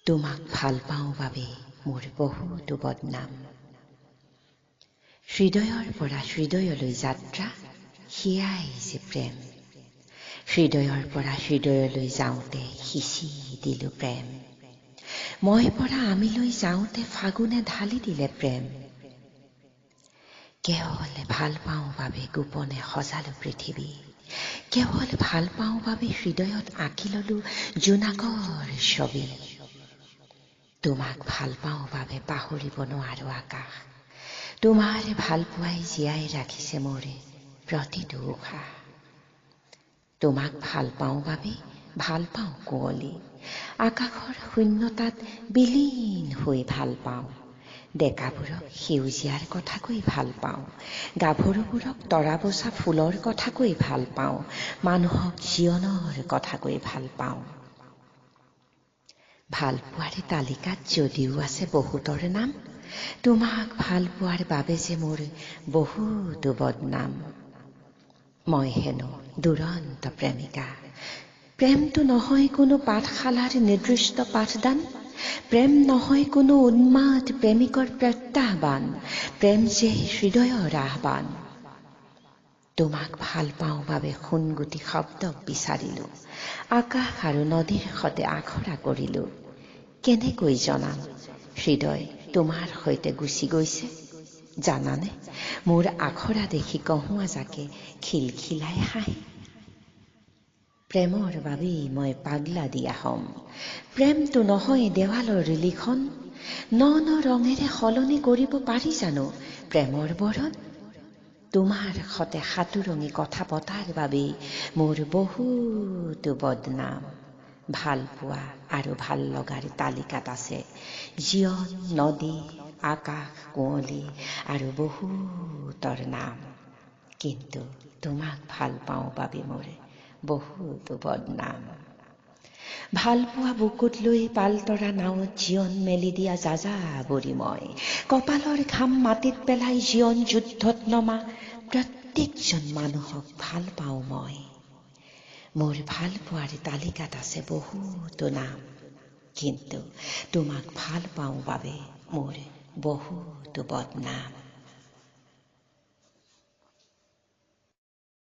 তোমাক ভাল পাওঁ বাবে মোৰ বহুতো বদনাম। হৃদয়ৰ পৰা হৃদয়লৈ যাত্ৰা, সেয়াই যে প্ৰেম। হৃদয়ৰ পৰা হৃদয়লৈ যাওঁতে সিঁচি দিলোঁ প্ৰেম। মই পৰা আমিলৈ যাওঁতে ফাগুনে ঢালি দিলে প্ৰেম। কেৱল ভাল পাওঁ বাবে গোপনে সজালো পৃথিৱী। কেৱল ভাল পাওঁ বাবে হৃদয়ত আঁকি ললো জোনাকৰ ছবি। তোমাক ভাল পাওঁ বাবে পাহৰিব নোৱাৰো আকাশ। তোমাৰ ভালপোৱাই জীয়াই ৰাখিছে মোৰ প্ৰতিটো উশাহ। তোমাক ভাল পাওঁ বাবে ভাল পাওঁ কুঁৱলী। আকাশৰ শূন্যতাত বিলীন হৈ ভাল পাওঁ। ডেকাবোৰক সেউজীয়াৰ কথা কৈ ভাল পাওঁ। গাভৰুবোৰক তৰা বচা ফুলৰ কথা কৈ ভাল পাওঁ। মানুহক জীৱনৰ কথা কৈ ভাল পাওঁ। ভালপোৱাৰ তালিকাত যদিও আছে বহুতৰ নাম, তোমাক ভাল পোৱাৰ বাবে যে মোৰ বহুতো বদনাম। মই হেনো দুৰন্ত প্ৰেমিকা। প্ৰেমটো নহয় কোনো পাঠশালাৰ নিৰ্দিষ্ট পাঠদান। প্ৰেম নহয় কোনো উন্মাদ প্ৰেমিকৰ প্ৰত্যাহ্বান। প্ৰেম যে হৃদয়ৰ আহ্বান। তোমাক ভাল পাওঁ বাবে সোণগুটি শব্দ বিচাৰিলো। আকাশ আৰু নদীৰ সতে আখৰা কৰিলো। কেনেকৈ জনাম হৃদয় তোমাৰ সৈতে গুচি গৈছে? জানানে, মোৰ আখৰা দেখি কহুৱা জাকে খিলখিলাই হাঁহে। প্ৰেমৰ বাবেই মই পাগলা দিয়া হ'ম। প্ৰেমটো নহয় দেৱালৰ লিখন। ন ন ৰঙেৰে সলনি কৰিব পাৰি জানো প্ৰেমৰ বৰণ? তোমাৰ সতে সাঁতুৰঙী কথা পতাৰ বাবেই মোৰ বহুতো বদনাম। ভালপোৱা আৰু ভাল লগাৰ তালিকাত আছে জীৱন, নদী, আকাশ, কুঁৱলী আৰু বহুতৰ নাম। কিন্তু তোমাক ভাল পাওঁ বাবে মোৰ বহুতো বদনাম। ভালপোৱা বুকুত লৈ পালতৰা নাৱত জীৱন মেলি দিয়া যাযাবৰী মই। কপালৰ ঘাম মাটিত পেলাই জীৱন যুদ্ধত নমা প্ৰত্যেকজন মানুহক ভাল পাওঁ মই। মোৰ ভাল পোৱাৰ তালিকাত আছে বহুতো নাম। কিন্তু তোমাক ভাল পাওঁ বাবে মোৰ বহুতো বদনাম।